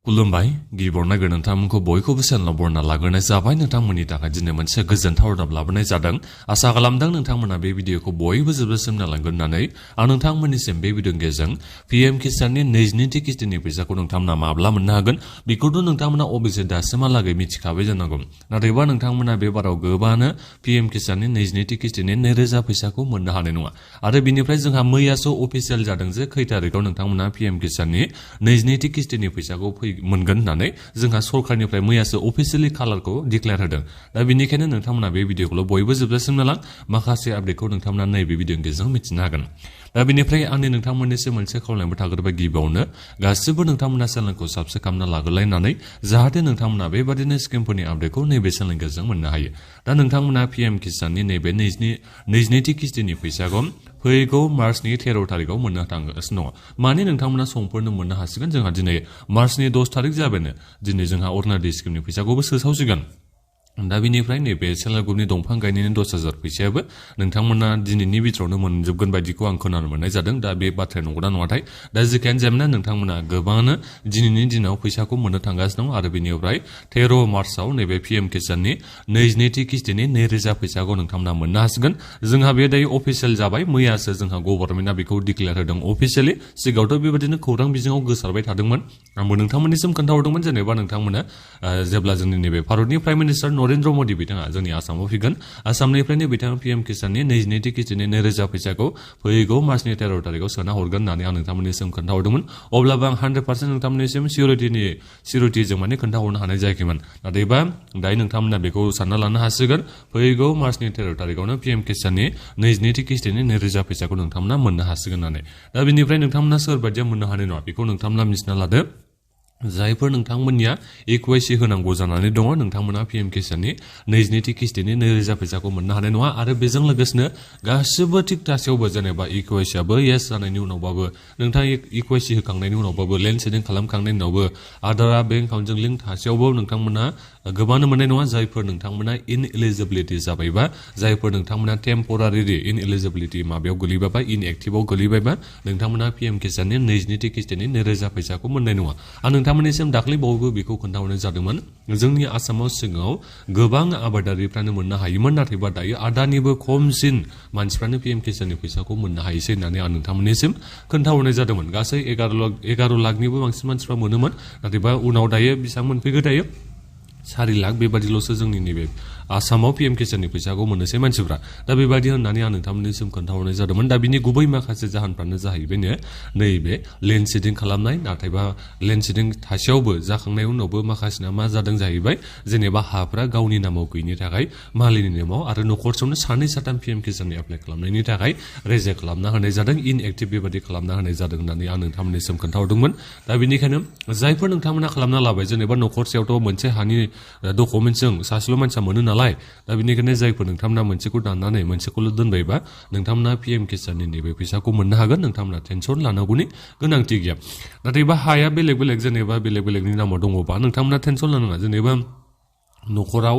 खुलुमबाय गिबियावनो नोंथांमोनखौ बयखौबो चेनेलाव बरना लाग्रोनाय जाबाय। नोंथांमोननि थाखाय दिनै मोनसे गोजोनथाव रादाब लाबोनाय जादों। आसा खालामदों नोंथांमोना बे भिडिअखौ बयबो जोबजासिम नायलांगोन होननानै आं नोंथांमोननिसिम बे भिडिअनि गेजेरजों पीएम किसाननि 22 किस्तिनि फैसाखौ नोंथांमोना माब्ला मोननो हागोन बेखौथ' नोंथांमोना अबयसे दासिमहालागै मिथिखाबाय जानांगौ। नाथायबा नोंथांमोना बे बाराव गोबाङानो पीएम किसाननि 22 किस्तिनि 2000 फैसाखौ मोननो हानाय नङा। आरो बिनिफ्राय जोंहा मैयासो अफिसियेल जादों जे खै तारिखआव नोंथांमोना पीएम किसाननि 22 किस्तिनि फैसाखौ मोनगोन होननानै जोंहा सरकारनिफ्राय मैयासो अफिसियेलि कालारखौ डिक्लेयार होदों। दा बेनिखायनो नोंथांमोना बे भिडिअखौल' बयबो जोबजासिम नायलां, माखासे आपडेटखौ नोंथांमोना नैबे भिडिअनि गेजेरजों मिथिनो हागोन। दा बेनिफ्राय आंनि नोंथांमोननिसिम मोनसे खावलायनायबो थाग्रोबाय, गिबियावनो गासिबो नोंथांमोना चेनेलखौ साबस्क्राइब खालामना लाग्रोलायनानै जाहाथे नोंथांमोना बेबादिनो स्किमफोरनि आपडेटखौ नैबे चेनेलनि गेजेरजों मोननो हायो। दा नोंथांमोना पीएम किसाननि नैबे 22 किस्तिनि फैसाखौ फैगौ मार्चनि 13 तारिखआव मोननो थांगासिनो दङ। माने नोंथांमोना समफोरनो मोननो हासिगोन। जोंहा दिनै मार्चनि 10 तारिख जाबायनो, दिनै जोंहा अरुणाचल स्किमनि फैसाखौबो सोसावसिगोन। दा बिनिफ्राय नैबे सेल्फ हेल्प ग्रुपनि दंफां गायनायनि 10,000 फैसायाबो नोंथांमोना दिनैनि बिथोरावनो मोनजोबगोन बायदिखौ आं खोनानो मोननाय जादों। दा बे बाथ्राया नंगौना नङाथाय, दा जेखियानो जाया नोंथांमोना गोबाङानो दिनैनि दिनाव फैसाखौ मोननो थांगासिनो दं। आरो बिनिफ्राय 13 मार्चआव नैबे पीएम किसाननि 22 किस्तिनि 2000 फैसाखौ नोंथांमोना मोननो हासिगोन। जोंहा बे दायो अफिसियेल जाबाय, मैयासो जोंहा गभर्नमेन्टआ बेखौ डिक्लेयार होदों अफिसियेलि। सिगाङावथ' बेबायदिनो खौरां बिजोङाव गोसारबाय थादोंमोन। आंबो नोंथांमोननिसिम खोन्थाहरदोंमोन, जेनेबा नोंथांमोना जेब्ला जोंनि नैबे भारतनि प्राइम मिनिस्टार नरेन्द्र मदि बिथाङा जोंनि आसामाव फैगोन, आसामनिफ्रायनो बिथाङा पीएम किसाननि 22 किस्तिनि 2000 फैसाखौ फैगौ मार्चनि 13 तारिखआव सोना हरगोन होननानै आं नोंथांमोननिसिम खोन्थाहरदोंमोन। अब्लाबो आं 100% नोंथांमोननिसिम सिउरिटिजों माने खोन्थाहरनो हानाय जायाखैमोन। नाथायबा दायो नोंथांमोना बेखौ सानना लानो हासिगोन, फैगौ मार्चनि 13 तारिखआवनो पीएम किसाननि 22 किस्तिनि 2000 फैसाखौ नोंथांमोना मोननो हासिगोन होननानै। दा बेनिफ्राय नोंथांमोना सोरबायदिया मोननो हानाय नङा बेखौ नोंथांमोना मिथिना लादो। जायफोर नोंथांमोननिया इक्वेसि होनांगौ जानानै दङ, नोंथांमोना पीएम किसाननि 22 किस्तिनि 2000 फैसाखौ मोननो हानाय नङा। आरो बेजों लोगोसेनो गासिबो थिग थासेयावबो, जेनेबा इक्वेसियाबो येस जानायनि उनावबाबो, नोंथाङा इक्वेसि होखांनायनि उनावबाबो, लेन्ड सेडिं खालामखांनायनि उनावबो, आधारा बेंक एकाउन्टजों लिंक थासेयावबो नोंथांमोना गोबाङानो मोननाय नङा। जायफोर नोंथांमोना इनएलिजिबिलिटि जाबायबा, जायफोर नोंथांमोना टेम्परारि इनएलिजिबिलिटि माबायाव गोलैबायबा, इनएक्टिभआव गोलैबायबा, नोंथांमोना पीएम किसाननि 22 किस्तिनि 2000 फैसाखौ मोननाय नङा। आं नोंथांमोननिसिम दाख्लैबावैबो बेखौ खोन्थाहरनाय जादोंमोन। जोंनि आसामाव सिगाङाव गोबां आबादारिफ्रानो मोननो हायोमोन, नाथायबा दायो आदानिबो खमसिन मानसिफ्रानो पीएम किसाननि फैसाखौ मोननो हायोसै होननानै आं नोंथांमोननिसिम खोन्थाहरनाय जादोंमोन। गासै 11 लाखनिबो बांसिन मानसिफ्रा मोनोमोन, नाथायबा उनाव दायो बेसेबां मोनफैगो दायो 4 लाख बेबादिल'सो जोंनि नैबे आसामाव पीएम किसाननि फैसाखौ मोननोसै मानसिफ्रा। दा बेबायदि होननानै आं नोंथांमोननिसिम खोन्थाहरनाय जादोंमोन। दा बिनि गुबै माखासे जाहोनफ्रानो जाहैबायनो नैबे लेन्ड सेडिं खालामनाय, नाथायबा लेन्ड सेडिं थासेयावबो जाखांनायनि उनावबो माखासेना मा जादों जाहैबाय, जेनेबा हाफ्रा गावनि नामाव गैयिनि थाखाय मालिकनि नामाव आरो न'खरसेयावनो 2-3 पीएम किसाननि एप्लाइ खालामनायनि थाखाय रेजेक्ट खालामना होनाय जादों, इनएक्टिभ बेबादि खालामना होनाय जादों होननानै आं नोंथांमोननिसिम खोन्थाहरदोंमोन। दा बेनिखायनो जायफोर नोंथांमोना खालामना लाबाय, जेनेबा न'खरसेयावथ' मोनसे हानि डकुमेन्टजों सासेल' मानसिया मोनो नालाय, दा बेनिखायनो जायफोर नोंथांमोना मोनसेखौ दाननानै मोनसेखौल' दोनबायबा, नोंथांमोना पीएम किसाननि नैबे फैसाखौ मोननो हागोन। नोंथांमोना टेनसन लानांगौनि गोनांथि गैया। नाथायबा हाया बेलेग बेलेग, जेनेबा बेलेग बेलेगनि नामाव दङबा नोंथांमोना टेनसन लानाङा। जेनेबा न'खराव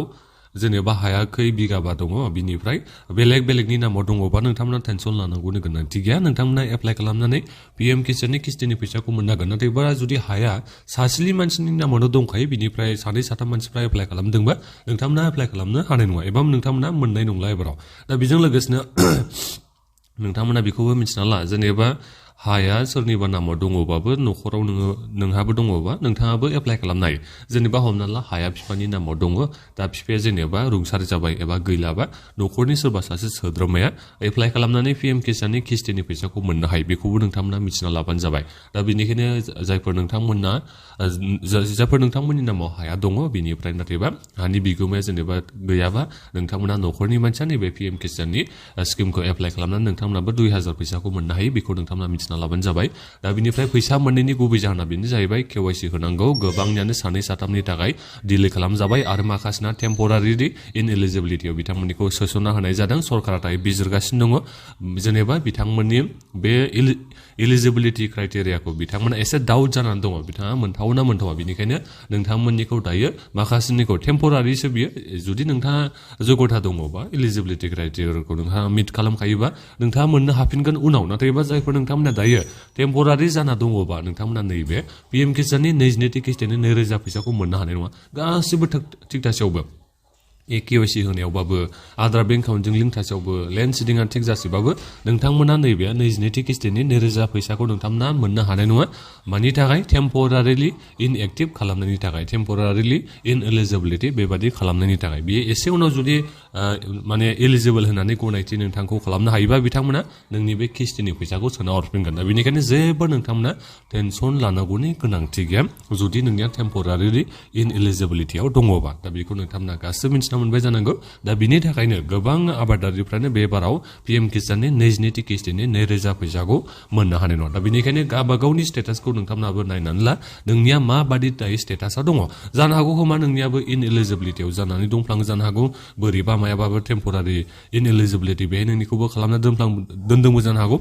जेनेबा हाया खै बिगाबा दङ, बिनिफ्राय बेलेग बेलेगनि नामाव दङबा नोंथांमोना टेनसन लानांगौनि गोनांथि गैया। नोंथांमोना एप्लाइ खालामनानै पीएम किसाननि किस्तिनि फैसाखौ मोननो हागोन। नाथायबा जुदि हाया सासेनि मानसिनि नामावनो दंखायो, बिनिफ्राय 2-3 मानसिफ्रा एप्लाइ खालामदोंबा नोंथांमोना एप्लाइ खालामनो हानाय नङा, एबा नोंथांमोना मोननाय नंला एबाराव। दा बेजों लोगोसेनो नोंथांमोना बेखौबो मिथिना ला, जेनेबा हाया सोरनिबा नामाव दङबाबो, न'खराव नोंहाबो दङबा नोंथाङाबो एप्लाइ खालामनो हायो। जेनेबा हमना ला हाया बिफानि नामाव दङ, दा बिफाया जेनेबा रुंसारि जाबाय एबा गैलाबा, न'खरनि सोरबा सासे सोद्रोमाया एप्लाइ खालामनानै पीएम किसाननि किस्तिनि फैसाखौ मोननो हायो। बेखौबो नोंथांमोना मिथिना लाबानो जाबाय। दा बेनिखायनो जायफोर नोंथांमोननि नामाव हाया दङ, बेनिफ्राय नाथायबा हानि बिगोमाया जेनेबा गैयाबा, नोंथांमोना न'खरनि मानसिया नैबे पीएम किसाननि स्किमखौ एप्लाइ खालामनानै नोंथांमोनाबो 2000 फैसाखौ मोननो हायो। बेखौ नोंथांमोना मिथिना लाबानो जाबाय। दा बिनिफ्राय फैसा मोननायनि गुबै जाहोना बेनो जाहैबाय केवाइसि होनांगौ। गोबांनियानो 2-3नि थाखाय डिले खालामजाबाय, आरो माखासेना टेम्परारि इनएलिजिबिलिटियाव बिथांमोननिखौ सोसनना होनाय जादों। सरकारा दायो बिजिरगासिनो दङ, जेनेबा बिथांमोननि बे एलिजिबिलिटि क्राइटेरियाखौ बिथांमोना एसे डाउट जानानै दङ बिथाङा मोनथावना मोनथावा बेनिखायनो नोंथांमोननिखौ दायो माखासेनिखौ टेम्परारिसो बियो जुदि नोंथाङा जग्यता दङबा एलिजिबिलिटि क्राइटेरियाखौ नोंथाङा मिट खालामखायोबा नोंथाङा मोननो हाफिनगोन उनाव नाथायबा जायफोर नोंथांमोना दायो टेम्परारि जाना दङबा नोंथांमोना नैबे पिएम किसाननि 22 किस्तिनि 2000 फैसाखौ मोननो हानाय नङा गासिबो थिक थासेयावबो केवाइसि होनायावबाबो आधार बेंक एकाउन्टजों लिंक थासेयावबो लेन्ड सिडिंआ थिक जासेबाबो नोंथांमोना नैबे 22 किस्तिनि 2000 फैसाखौ नोंथांमोना मोननो हानाय नङा मानि थाखाय टेम्परारिलि इनएक्टिभ खालामनायनि थाखाय टेम्परारिलि इनएलिजिबिलिटि बेबादि खालामनायनि थाखाय बियो एसे उनाव जुदि माने एलिजिबल होनानै गनायथि नोंथांखौ खालामनो हायोबा बिथांमोना नोंनि बे किस्तिनि फैसाखौ सोना हरफिनगोन दा बेनिखायनो जेबो नोंथांमोना टेनसन लानांगौनि गोनांथि गैया जुदि नोंनिया टेम्परारिलि इनएलिजिबिलिटियाव दङबा दा बेखौ नोंथांमोना गासिबो मिथिना मोनबाय जानांगौ दा बिनि थाखायनो गोबां आबादारिफ्रानो बे बाराव पिएम किसाननि 22 किस्तिनि 2000 फैसाखौ मोननो हानाय नङा दा बेनिखायनो गावबागावनि स्टेटासखौ नोंथांमोनाबो नायनानै ला नोंनिया माबादि दायो स्टेटासा दङ जानो हागौ खोमा नोंनियाबो इनएलिजिबिलिटियाव जानानै दंफ्लाङो जानो हागौ बोरैबा मायाबाबो टेम्परारि इनएलिजिबिलिटि बेहाय नोंनिखौबो खालामना दोनदोंबो जानो हागौ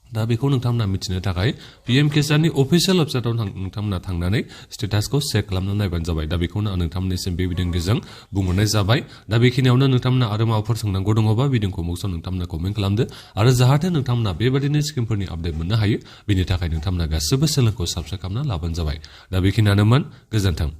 दा बेखौ नोंथांमोना मिथिनो थाखाय पिएम किसाननि अफिसियेल वेबसाइटआव नोंथांमोना थांनानै स्टेटासखौ चेक खालामना नायबानो जाबाय दा बेखौनो आं नोंथांमोननिसिम बे भिडिअ'जों बुंहरनाय जाबाय दा बेखिनियावनो नोंथांमोना आरो माबाफोर सोंनांगौ दङबा भिडिअ'खौ मुक्सआव नोंथांमोना कमेन्ट खालामदो आरो जाहाथे नोंथांमोना बेबादिनो स्किमफोरनि आपडेट मोननो हायो बेनि थाखाय नोंथांमोना गासिबो चेनेलखौ साबस्क्राइब खालामना लाबानो जाबाय दा बेखिनियानोमोन गोजोन्थों